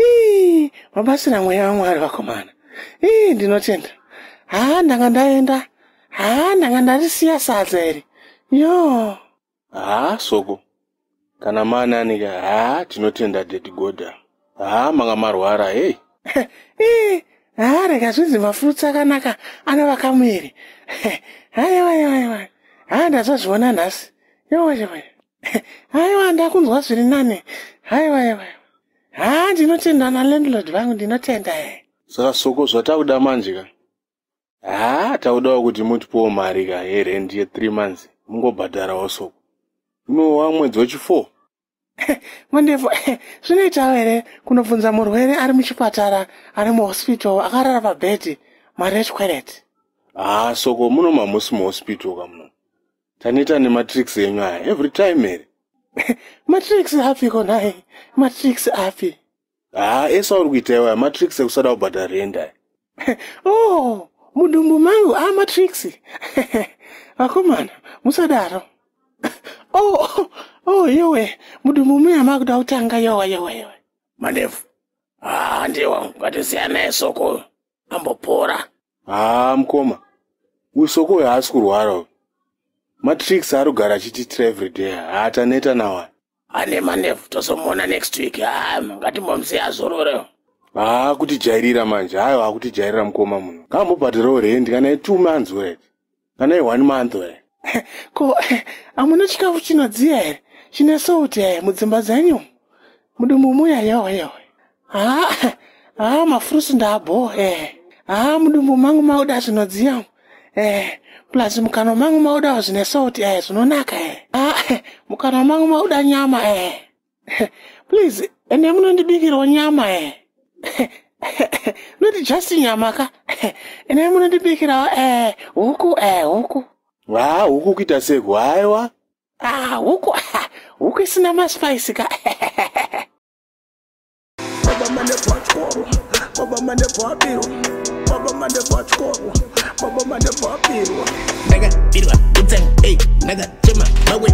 Ii, mabatsira mweya waMwari vakomana. Ii, ndinotenda. Haa, ndanga ndaenda. Haa, ndanga ndarisiya sadza iri. Yo. Haa Soko, kana maanani ka, haa tinotenda Daddy Goda. Haa manga marwara hey. Ii, haa rega zvinzi mafruits akanaka anovaka muviri. Haiwa, haiwa, haiwa. Haa ndazozviona nhasi. Yowe, yowe. Haiwa ndakunzwa zviri nani. Haiwa, haiwa. Haa ndinotenda nalandlord vangu ndinotenda. Saka Soko zvatakuda manje ka. Haa takudawo kuti mutipowo mari ka yerent ye3 months mungobhadharawo Soko. Unowa mwedzi wechi4. Mandevu, zvinoitawo here kunobvunza murwere ari muchipatara, ari muhospital, akarara pabhedhi, mari yechikwereti? Haa Soko muno mamusi muhospital ka muno. Taneta nematricks enyu aya every time here. Matricks apiko nhai? Matricks api? Haa ese auri kuita iwaya matricks ekusada kubhadhara rent aya. Oh, mudumbu mangu a matricks. Vakomana, musadaro. Oh, oh, yowe, mudumbu muya makuda kutanga yowe, yowe, yowe. Mandevu, ah, ndiwo, ngatisiyane Soko, ambopora. Haa mukoma, uyu Soko uyu haasi kurwara uyu. Matricks ari kugara achitiitira everyday, haa taneta nawo. Ane mandevu, tozomuona next week. Ah, ngatimbomusiya azorore. Haa kutijairira manje, haiwa akutijairira mukoma muno. Ngambobhadharawo rent kana ye2 months right. Kana ye1 month right. Ko, hamuna chikafu chinodziya here? Chine salt here mudzimba dzenyu? Mudumbu muya yowe yowe. Haa, haa mafruits ndabho eh. Haa mudumbu mangu mauda zvinodziya. Eh, plus mukanwa mangu maudawo zvine salt eh, zvinonaka eh. Ah, mukanwa mangu mauda nyama eh. Please, ende munondibikirawo nyama eh. Not just nyama ka. Ende munondibikirawo eh, huku eh, huku. Haa huku kuita seko, haiwa. Ah, huku, huku isina maspice ka. Baba Mandevu atyorwa, Baba Mandevu abirwa, Baba Mandevu atyorwa, Baba Mandevu abirwa. Ndakabirwa kutsenga, ey, ndakachema mawe.